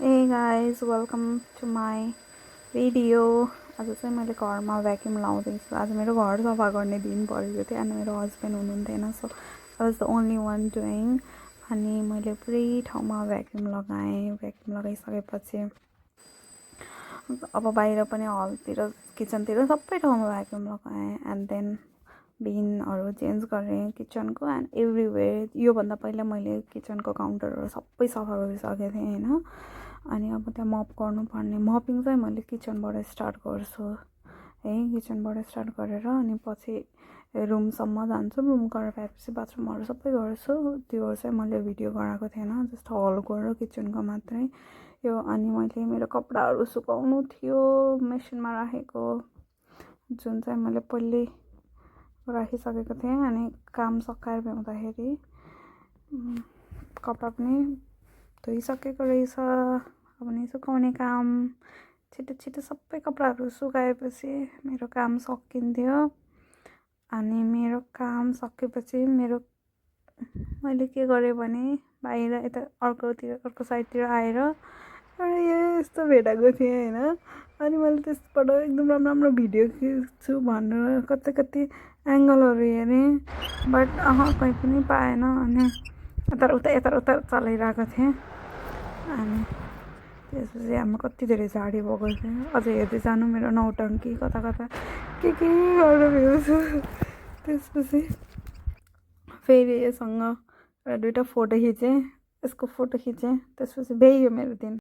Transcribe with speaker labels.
Speaker 1: Hey guys, welcome to my video. आज चाहिँ मैले घरमा भ्याक्युम लाउँदैछु। आज मेरो घर सफा गर्ने दिन परेको थियो अनि मेरो हस्बेन्ड हुनुहुन्थेन, so I was the only one doing. अनि मैले पुरै ठाउँमा भ्याक्युम लगाएँ। भ्याक्युम लगाइसकेपछि अब बाहिर पनि हलतिर किचनतिर सबै ठाउँमा भ्याक्युम लगाएँ एन्ड देन बिनहरू चेन्ज गरेँ किचनको एन्ड एभ्रिवेयर। योभन्दा पहिला मैले किचनको काउन्टरहरू सबै सफा गरिसकेको थिएँ होइन। अनि अब त्यहाँ मप गर्नुपर्ने, मपिङ चाहिँ मैले किचनबाट स्टार्ट गर्छु है। किचनबाट स्टार्ट गरेर अनि पछि रुमसम्म जान्छु। रुम गरेर भएपछि बाथरुमहरू सबै गर्छु। त्यो चाहिँ मैले भिडियो गराएको थिएन, जस्ट हलको र किचनको मात्रै यो। अनि मैले मेरो कपडाहरू सुकाउनु थियो मेसिनमा राखेको, जुन चाहिँ मैले पहिल्यै राखिसकेको थिएँ। अनि काम सकाएर भ्याउँदाखेरि कपडा पनि धोइसकेको रहेछ। अब नि सुकाउने काम छिटो छिटो सबै कपडाहरू सुकाएपछि मेरो काम सकिन्थ्यो। अनि मेरो काम सकेपछि मैले के गरेँ भने बाहिर यता अर्को साइडतिर आएर यस्तो भेटाएको थिएँ होइन। अनि मैले त्यसबाट एकदम राम्रो राम्रो भिडियो खिच्छु भनेर कति एङ्गलहरू हेरेँ, बट कहीँ पनि पाएन। अनि यता उता चलाइरहेको थिएँ। अनि त्यसपछि हाम्रो कति धेरै झाडी भएको थियो। अझै हेर्दै जानु मेरो नौटङ्की कता कता के गरेर भ्याउँछु। त्यसपछि फेरि योसँग दुइटा फोटो खिचेँ, यसको फोटो खिचेँ। त्यसपछि भ्याइयो मेरो दिन।